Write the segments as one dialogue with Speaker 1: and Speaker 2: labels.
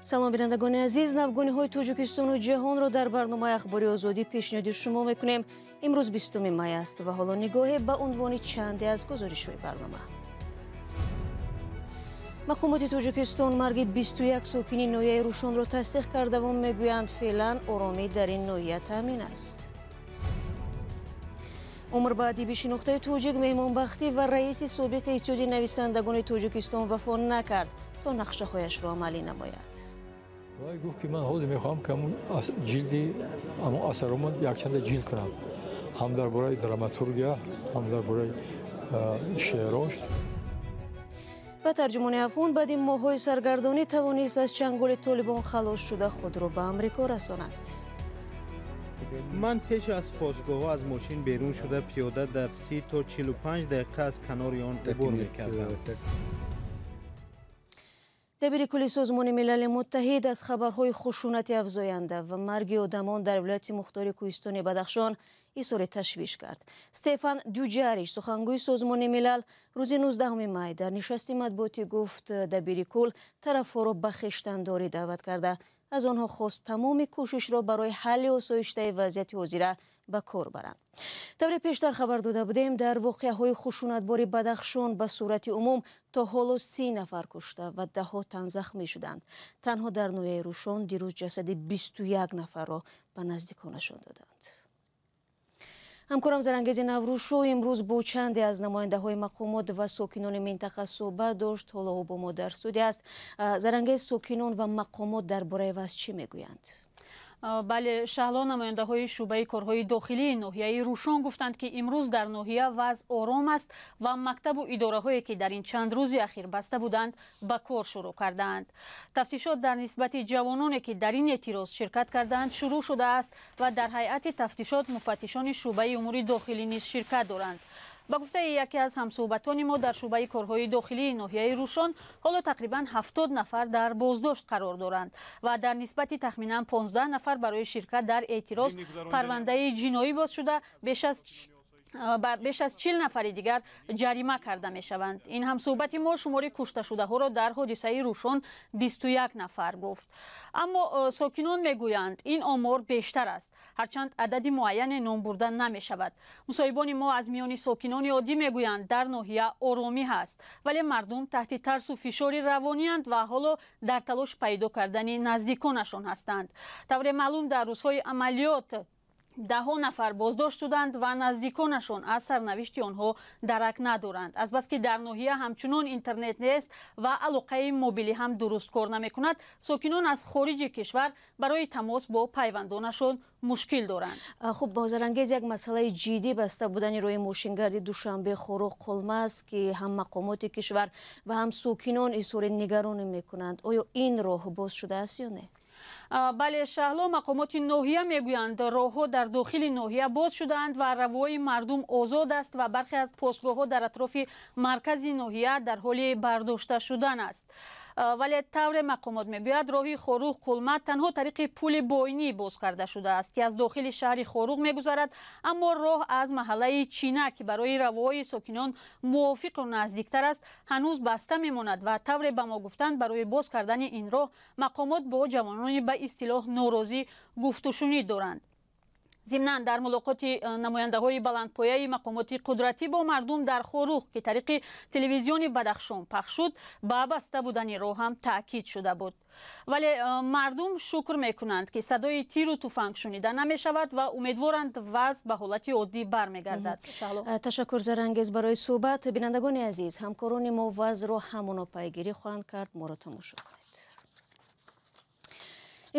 Speaker 1: Салом, бинандагони азиз. Навгониҳои Тоҷикистону ҷаҳонро дар барномаи Ахбори Озодӣ пешниҳоди шумо мекунем. Имрӯз 20 май аст ва ҳоло нигоҳе ба унвони чанде аз гузоришҳои барнома. Мақомоти Тоҷикистон марги 21 сокини ноҳияи Рӯшонро тасдиқ кардаву мегӯянд, феълан оромӣ дар ин ноҳия таъмин аст. Умр ба адиби шинохтаи тоҷик Меҳмонбахтӣ ва раиси собиқи Иттиҳоди нависандагони Тоҷикистон вафо накард, то нақшаҳояшро амалӣ намояд.
Speaker 2: Вай гуфт, ки ман ҳозир мехоҳам, ки ҳамун ҷилди ҳамун асарома якчанда ҷилд кунам, ҳам дар бораи драматургия, ҳам дар бораи шеърош.
Speaker 1: Ва тарҷумони афғон баъди моҳҳои саргардонӣ тавонист аз чанголи Толибон халос шуда, худро ба Амрико расонад.
Speaker 3: Ман пеш аз посгоҳҳо аз мошин берун шуда, пиёда дар 30 то 45 дақиқа аз канори он убур мекардам.
Speaker 1: Дабири кулли Созмони Милали Муттаҳид аз хабарҳои хушунати афзоянда ва марги одамон дар вилояти мухтори кӯҳистони Бадахшон изҳори ташвиш кард. Стефан Дюҷариш, сухангӯи Созмони Милал, рӯзи 19 май дар нишасти матбуотӣ гуфт, дабири кул тарафҳоро ба хештандорӣ даъват карда, аз онҳо хост тамоми кӯшишро барои ҳалли осоиштаи вазъияти ҳозира ба кор баранд. Тавре пештар хабар дода будем, дар воқеаҳои хушунатбори Бадахшон ба сурати умум то ҳоло 30 нафар кушта ва даҳҳо тан захмӣ шуданд. Танҳо дар ноҳияи Рӯшон дирӯз ҷасади 21 нафарро ба наздиконашон доданд. Ҳамкорам Зарангези Наврӯзшо имрӯз бо чанде аз намояндаҳои мақомот ва сокинони минтақа суҳбат дошт. Ҳоло ӯ бо мо дар студия аст. Зарангез, сокинон ва мақомот дар бораи вазъ чӣ мегӯянд?
Speaker 4: Бале, Шаҳло, намояндаҳои шӯъбаи корҳои дохилии ноҳияи Рӯшон гуфтанд, ки имрӯз дар ноҳия вазъ ором аст ва мактабу идораҳое, ки дар ин чанд рӯзи ахир баста буданд, ба кор шурӯъ кардаанд. Тафтишот дар нисбати ҷавононе, ки дар ин эътироз ширкат кардаанд, шурӯъ шудааст ва дар ҳайати тафтишот муфаттишони шӯъбаи умури дохилӣ низ ширкат доранд. Ба гуфтаи яке аз ҳамсӯҳбатони мо дар шӯъбаи корҳои дохилии ноҳияи Рӯшон, ҳоло тақрибан 70 нафар дар боздошт қарор доранд ва дар нисбати тахминан 15 нафар барои ширкат дар эътироз парвандаи ҷиноӣ боз шуда, беш аз 40 нафари дигар ҷарима карда мешаванд. Ин ҳамсӯҳбати мо шумори кушташудаҳоро дар ҳодисаи Рӯшон 21 нафар гуфт, аммо сокинон мегӯянд, ин омор бештар аст, ҳарчанд адади муайяне ном бурда намешавад. Мусоҳибони мо аз миёни сокинони оддӣ мегӯянд, дар ноҳия оромӣ ҳаст, вале мардум таҳти тарсу фишори равониянд ва ҳоло дар талош пайдо кардани наздиконашон ҳастанд. Тавре маълум, дар рӯзҳои амалиёт даҳҳо нафар боздошт шуданд ва наздиконашон аз сарнавишти онҳо дарак надоранд. Азбаски дар ноҳия ҳамчунон интернет нест ва алоқаи мобилӣ ҳам дуруст кор намекунад, сокинон аз хориҷи кишвар барои тамос бо пайвандонашон мушкил доранд.
Speaker 1: Хуб, Зарангез, як масъалаи ҷиддӣ баста будани роҳи мошингарди Душанбе, Хоруғ, Қулма аст, ки ҳам мақомоти кишвар ва ҳам сокинон изҳори нигаронӣ мекунанд. Оё ин роҳ боз шудааст ё не?
Speaker 4: Бале, Шаҳло, мақомоти ноҳия мегӯянд, роҳҳо дар дохили ноҳия боз шудаанд ва равои мардум озод аст ва бархе аз постгоҳҳо дар атрофи маркази ноҳия дар ҳоли бардошта шудан аст. Вале тавре мақомот мегӯяд, роҳи Хоруғ Қулма танҳо тариқи пули Бойнӣ боз карда шудааст, ки аз дохили шаҳри Хоруғ мегузарад, аммо роҳ аз маҳаллаи Чина, ки барои равои сокинон мувофиқу наздиктар аст, ҳанӯз баста мемонад. Ва тавре ба мо гуфтанд, барои боз кардани ин роҳ мақомот бо ҷавонони ба истилоҳ норозӣ гуфтушунид доранд. Зимнан, дар мулоқоти намояндаҳои баландпояи мақомоти қудратӣ бо мардум дар Хоруғ, ки тариқи телевизиони Бадахшон пахш шуд, ба баста будани роҳ ҳам таъкид шуда буд. Вале мардум шукр мекунанд, ки садои тиру туфанг шунида намешавад ва умедворанд, вазъ ба ҳолати оддӣ бармегардад.
Speaker 1: Ташаккур, Зарангез, барои суҳбат. Бинандагони азиз, ҳамкорони мо вазъро ҳамоно пайгирӣ хоҳанд кард, моро тамошо кунед.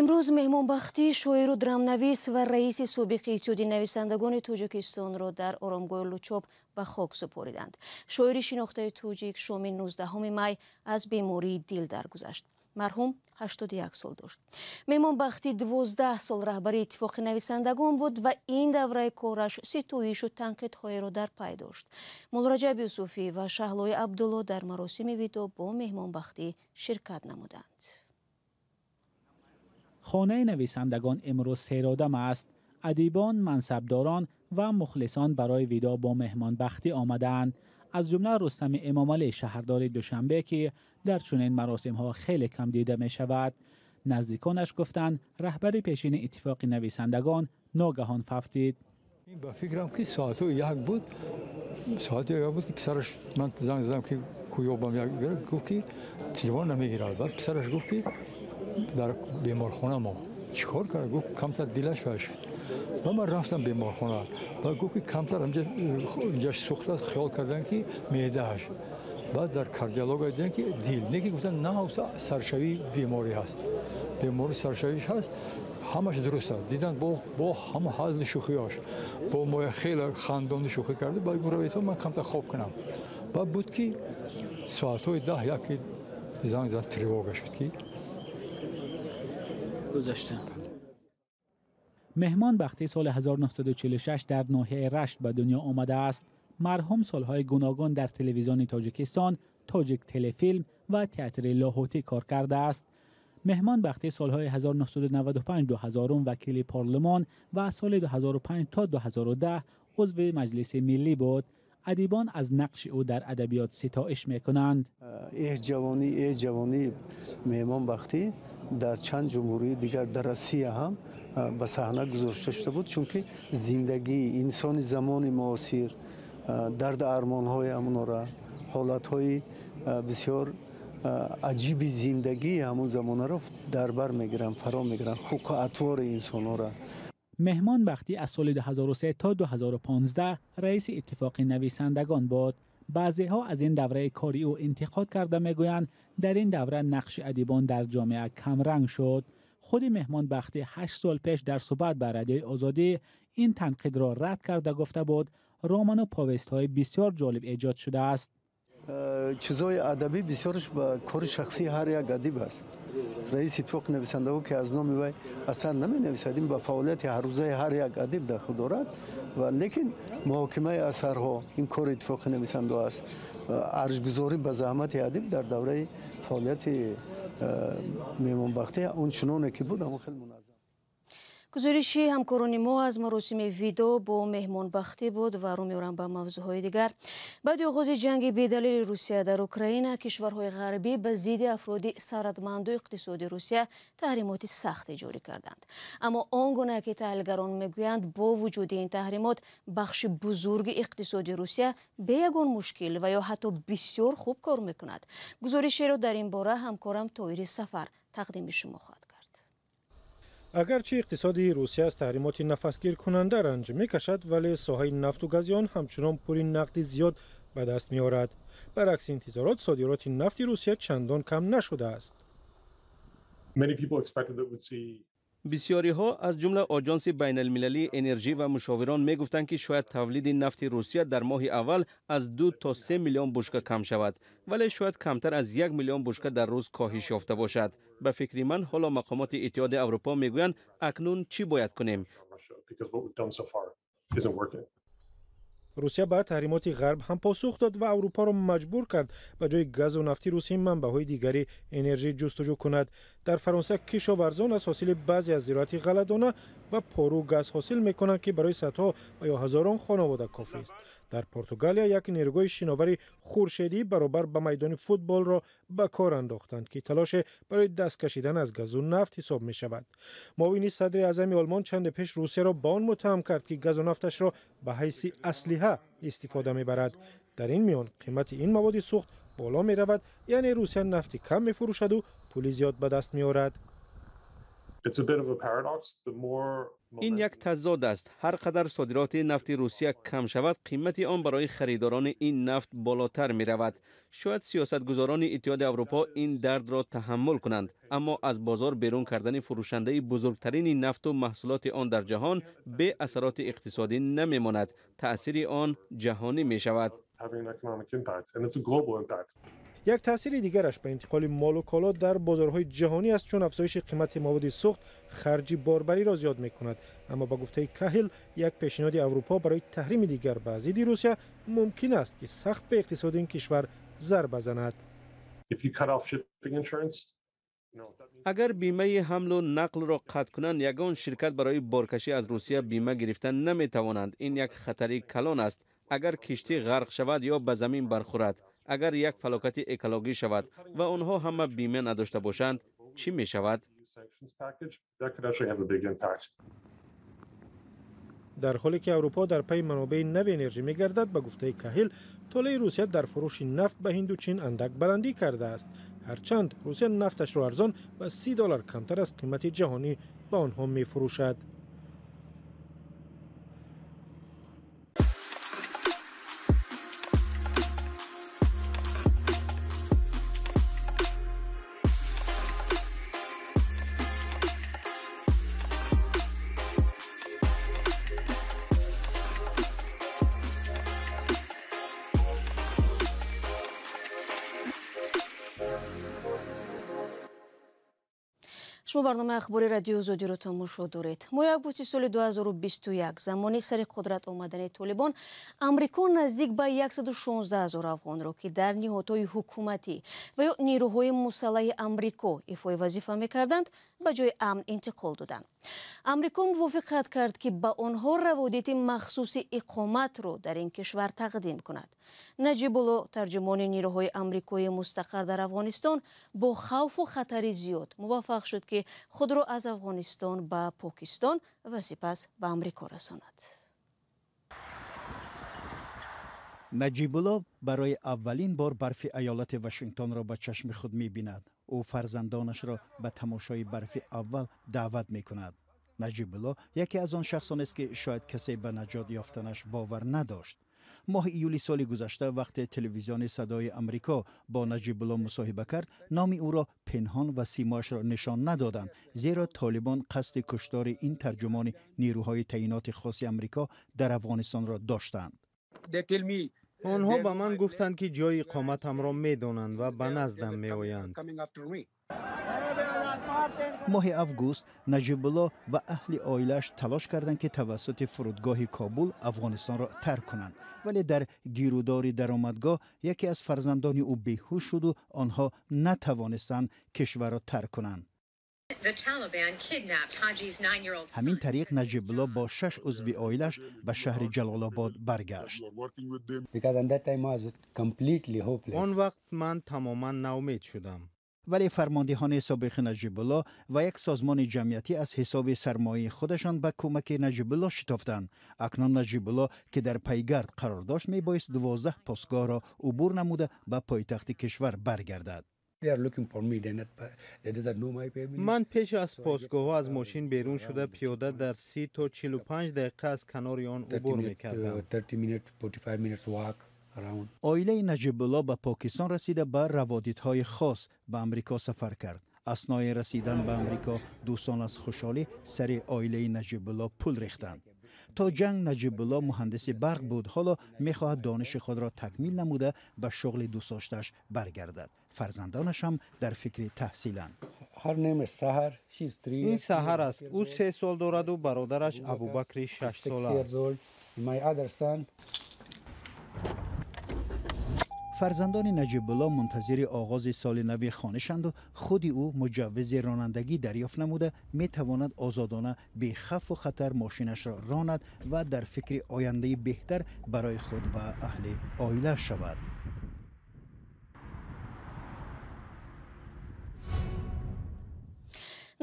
Speaker 1: Имрӯз Меҳмонбахтӣ, шоиру драмнавис ва раиси собиқи Иттиҳоди нависандагони Тоҷикистонро дар оромгоҳи Лучоб ба хок супориданд. Шоири шинохтаи тоҷик шоми 19 май аз бемории дил даргузашт. Марҳум 81 сол дошт. Меҳмонбахтӣ 12 сол раҳбари Иттифоқи нависандагон буд ва ин давраи кораш ситоишу танқидҳоеро дар пай дошт. Муллораҷаб Юсуфӣ ва Шаҳлои Абдулло дар маросими видоъ бо Меҳмонбахтӣ ширкат намуданд.
Speaker 5: Хонаи нависандагон имрӯз серодам аст. Адибон, мансабдорон ва мухлисон барои видоъ бо Меҳмонбахтӣ омадаанд, аз ҷумла Рустами Эмомалӣ, шаҳрдори Душанбе, ки дар чунин маросимҳо хеле кам дида мешавад. Наздиконаш гуфтанд, раҳбари пешини Иттифоқи нависандагон ногаҳон фавтид.
Speaker 2: Ба фикрам, ки соатҳои 1 буд, соати 1 буд, ки писараш, ман занг задам, ки кӯёбам, гуфт, ки телефон намегирад. Баъд писараш гуфт, ки дар беморхона мо чӣ кор кард. Гуфт, камтар дилаш вай шуд. Ба ман рафтам беморхона. Баъд гуфт, ки камтар инҷаш сӯхта, хиёл кардан, ки меъдааш. Баъд дар кардиолога диданд, ки дил не, ки гуфтанд, на, саршавии беморӣ ҳаст, беморӣ саршавиш ҳаст, ҳамаш дуруст аст. Дидан, бо ҳама ҳазли шӯхиёш бо моя хеле хандонду шӯхӣ карда. Баъд гуфт, равед, ман камтар хоб кунам. Баъд буд, ки соатҳои 10 яке занг зад, тревога шуд, ки
Speaker 5: гузашта. Меҳмон Бахтӣ соли 1946 дар ноҳияи Рашт ба дунё омадааст. Марҳум солҳои гуногун дар Телевизиони Тоҷикистон, Тоҷик Телефилм ва Театри Лоҳутӣ кор кардааст. Меҳмон Бахтӣ солҳои 1995-2000 вакили парлумон ва аз соли 2005 то 2010 узви Маҷлиси Миллӣ буд. Адибон аз нақши ӯ дар адабиёт ситоиш мекунанд.
Speaker 6: Эҳ ҷавонӣ, эҳ ҷавонии Меҳмон Бахтӣ дар чанд ҷумҳурии дигар, дар Россия ҳам ба саҳна гузошта шуда буд, чунки зиндагии инсони замони муосир, дарду армонҳои ҳамонора, ҳолатҳои бисёр аҷиби зиндагии ҳамон замонаро дар бар мегиранд, фаро мегиранд, хулқу атвори инсонҳоро.
Speaker 5: Меҳмон Бахтӣ аз соли 2003 то 2015 раиси Иттифоқи нависандагон буд. Баъзеҳо аз ин давраи кори ӯ интиқод карда, мегӯянд, дар ин давра нақши адибон дар ҷомеа камранг шуд. Худи Меҳмон Бахтӣ 8 сол пеш дар суҳбат ба Радиои Озодӣ ин танқидро рад карда, гуфта буд, роману повестҳои бисёр ҷолиб эҷод шудааст.
Speaker 6: Чизҳои адабӣ бисёрш ба кори шахсии ҳар як адиб аст. Раиси Иттифоқи нависандаҳо, ки аз номи вай асар наменависад, ин ба фаъолияти ҳаррӯзаи ҳар як адиб дахл дорад. Ва лекин муҳокимаи асарҳо ин кори Иттифоқи нависандаҳо аст. Арҷгузорӣ ба заҳмати адиб дар давраи фаъолияти Меҳмонбахтӣ он чуноне ки буд, ҳамон хеле муназзам.
Speaker 1: Гузориши ҳамкорони мо аз маросими видо бо Меҳмонбахтӣ буд ва рӯ меорам ба мавзӯъҳои дигар. Баъди оғози ҷанги бедалили Русия дар Украина, кишварҳои ғарбӣ ба зидди афроди сарватманду иқтисоди Русия таҳримоти сахте ҷорӣ карданд. Аммо он гуна ки таҳлилгарон мегӯянд, бо вуҷуди ин таҳримот бахши бузурги иқтисоди Русия бе ягон мушкил ва ё ҳатто бисёр хуб кор мекунад. Гузоришеро дар ин бора ҳамкорам Тоҳири Сафар тақдими шумо хоҳад кард.
Speaker 7: Агарчи иқтисоди Русия аз таҳримоти нафасгиркунанда ранҷ мекашад, вале соҳаи нафту гази он ҳамчунон пули нақди зиёд ба даст меорад. Баръакси интизорот, содироти нафти Русия чандон кам нашудааст.
Speaker 8: Бисёриҳо, аз ҷумла Оҷонси байналмилалии энержӣ ва мушовирон, мегуфтанд, ки шояд тавлиди нафти Русия дар моҳи аввал аз 2 то 3 миллион бушка кам шавад, вале шояд камтар аз 1 миллион бушка дар рӯз коҳиш ёфта бошад. Ба фикри ман, ҳоло мақомоти Иттиҳоди Аврупо мегӯянд, акнун чӣ бояд кунем.
Speaker 7: Русия ба таҳримоти Ғарб ҳам посух дод ва Аврупоро маҷбур кард ба ҷои газу нафти русӣ манбаъҳои дигари энержӣ ҷустуҷӯ кунад. Дар Фаронса кишоварзон аз ҳосили баъзе аз зироати ғалладона ва пору газ ҳосил мекунанд, ки барои садҳо ва ё ҳазорон хонавода кофист. Дар Португалия як нерӯгоҳи шиновари хуршедӣ баробар ба майдони футболро ба кор андохтанд, ки талоше барои даст кашидан аз газу нафт ҳисоб мешавад. Муовини садри аъзами Олмон чанде пеш Русияро ба он муттаҳам кард, ки газу нафташро ба ҳайси аслиҳа истифода мебарад. Дар ин миён қимати ин маводи сӯхт боло меравад, яъне Русия нафти кам мефурӯшаду пули зиёд ба даст меорад.
Speaker 8: Ин як тазод аст. Ҳар қадар содироти нафти Русия кам шавад, қимати он барои харидорони ин нафт болотар меравад. Шояд сиёсатгузорони Иттиҳоди Аврупо ин дардро таҳаммул кунанд, аммо аз бозор берун кардани фурӯшандаи бузургтарини нафту маҳсулоти он дар ҷаҳон бе асароти иқтисодӣ намемонад. Таъсири он ҷаҳонӣ мешавад.
Speaker 7: Як таъсири дигараш ба интиқоли молу коло дар бозорҳои ҷаҳонӣ аст, чун афзоиши қимати маводи сӯхт харҷи борбариро зиёд мекунад. Аммо ба гуфтаи Каҳил, як пешниҳоди Аврупо барои таҳрими дигар ба зидди Русия мумкин аст, ки сахт ба иқтисоди ин кишвар зарба занад.
Speaker 8: Агар бимаи ҳамлу нақлро қатъ кунанд, ягон ширкат барои боркашӣ аз Русия бима гирифта наметавонанд. Ин як хатари калон аст. Агар киштӣ ғарқ шавад ё ба замин бархӯрад, агар як фалокати экологӣ шавад ва онҳо ҳама бима надошта бошанд, чӣ мешавад?
Speaker 7: Дар ҳоле ки Аврупо дар пайи манобеи нави энержӣ мегардад, ба гуфтаи Каҳил, толеи Русия дар фурӯши нафт ба Ҳинду Чин андак баландӣ кардааст. Ҳарчанд Русия нафташро арзон ва $30 камтар аз қимати ҷаҳонӣ ба онҳо мефурӯшад.
Speaker 1: Шумо барномаи ахбори радиои Озодиро тамошо доред. Моҳи августи соли 2021 замони сари қудрат омадани Толибон, Амрико наздик ба 116 ҳазор афғонро, ки дар ниҳодҳои ҳукуматӣ ва ё нерӯҳои мусаллаҳи Амрико ифои вазифа мекарданд, ба ҷои амн интиқол доданд. Амрико мувофиқат кард, ки ба онҳо раводиди махсуси иқоматро дар ин кишвар тақдим кунад. Наҷибулло, тарҷумони нерӯҳои амрикоии мустақар дар Афғонистон, бо хавфу хатари зиёд муваффақ шуд, ки худро аз Афғонистон ба Покистон ва сипас ба Амрико расонад.
Speaker 9: Наҷибулло барои аввалин бор барфи иёлати Вашингтонро ба чашми худ мебинад. Ӯ фарзандонашро ба тамошои барфи аввал даъват мекунад. Наҷибулло яке аз он шахсонест, ки шояд касе ба наҷот ёфтанаш бовар надошт. Моҳи июли соли гузашта, вақте телевизиони Садои Амрико бо Наҷибулло мусоҳиба кард, номи ӯро пинҳон ва симояшро нишон надоданд, зеро Толибон қасди куштори ин тарҷумони нерӯҳои таъиноти хоси Амрико дар Афғонистонро доштанд.
Speaker 3: Онҳо ба ман гуфтанд, ки ҷои иқоматамро медонанд ва ба наздам меоянд.
Speaker 9: Моҳи август Наҷибулло ва аҳли оилааш талош карданд, ки тавассути фурудгоҳи Кобул Афғонистонро тарк кунанд, вале дар гирудори даромадгоҳ яке аз фарзандони ӯ беҳуш шуду онҳо натавонистанд кишварро тарк кунанд. Ҳамин тариқ Наҷибулло бо 6 узви оилааш ба шаҳри Ҷалолобод баргашт.
Speaker 3: Он вақт ман тамоман ноумед шудам.
Speaker 9: Вале фармондеҳони собиқи Наҷибулло ва як созмони ҷамъиятӣ аз ҳисоби сармояи худашон ба кӯмаки Наҷибулло шитофтанд. Акнун Наҷибулло, ки дар пайгард қарор дошт, мебоист 12 постгоҳро убур намуда ба пойтахти кишвар баргардад.
Speaker 3: Ман пеш аз постгоҳҳо аз мошин берун шуда пиёда дар 30 то 45 дақиқа аз канори он убур мекардам.
Speaker 9: Оилаи Наҷибулло ба Покистон расида ба раводидҳои хос ба Амрико сафар кард. Аснои расидан ба Амрико дӯстон аз хушҳолӣ сари оилаи Наҷибулло пул рехтанд. То ҷанг Наҷибулло муҳандиси барқ буд, ҳоло мехоҳад дониши худро такмил намуда ба шуғли дӯстдоштааш баргардад. Фарзандонаш ҳам дар фикри таҳсиланд.
Speaker 3: Ин Саҳар аст. Ӯ 3 сол дораду бародараш Абубакри 6 сола аст.
Speaker 9: Фарзандони Наҷибулло мунтазири оғози соли нави хонишанду худи ӯ муҷаввизи ронандагӣ дарёфт намуда метавонад озодона бехавфу хатар мошинашро ронад ва дар фикри ояндаи беҳтар барои худ ва аҳли оила шавад.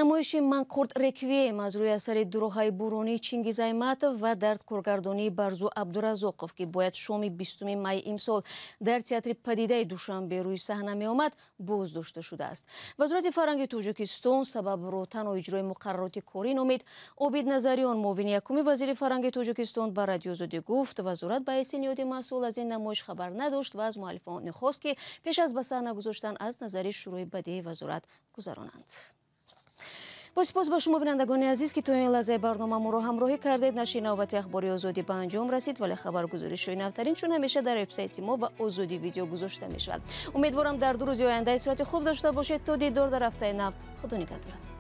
Speaker 1: Намоиши Манқурт Реквием аз рӯи асари дуроҳаи буронии Чингиз Айтматов ва дар коргардонии Барзу Абдуразоқов, ки бояд шоми 20 майи имсол дар театри Падидаи Душанбе рӯи саҳна меомад, боздошта шудааст. Вазорати фарҳанги Тоҷикистон сабабро танҳо иҷрои муқаррароти корӣ номид. Обид Назариён, муовини якуми вазири фарҳанги Тоҷикистон, ба Радиои Озодӣ гуфт, вазорат ба ҳайси ниҳоди масъул аз ин намоиш хабар надошт ва аз муаллифон хост, ки пеш аз ба саҳна гузоштан аз назари шӯрои бадеи вазорат гузаронанд. Бо сипос ба шумо, бинандагони азиз, ки то ин лаҳзаи барнома моро ҳамроҳӣ кардед. Нашри навбати ахбори Озодӣ ба анҷом расид, вале хабаргузоришҳои навтарин чун ҳамеша дар вебсайти мо ва Озодӣ видео гузошта мешавад. Умедворам дар 2 рӯзи оянда истироҳати хуб дошта бошед. То дидор дар ҳафтаи нав. Худо нигаҳдорад.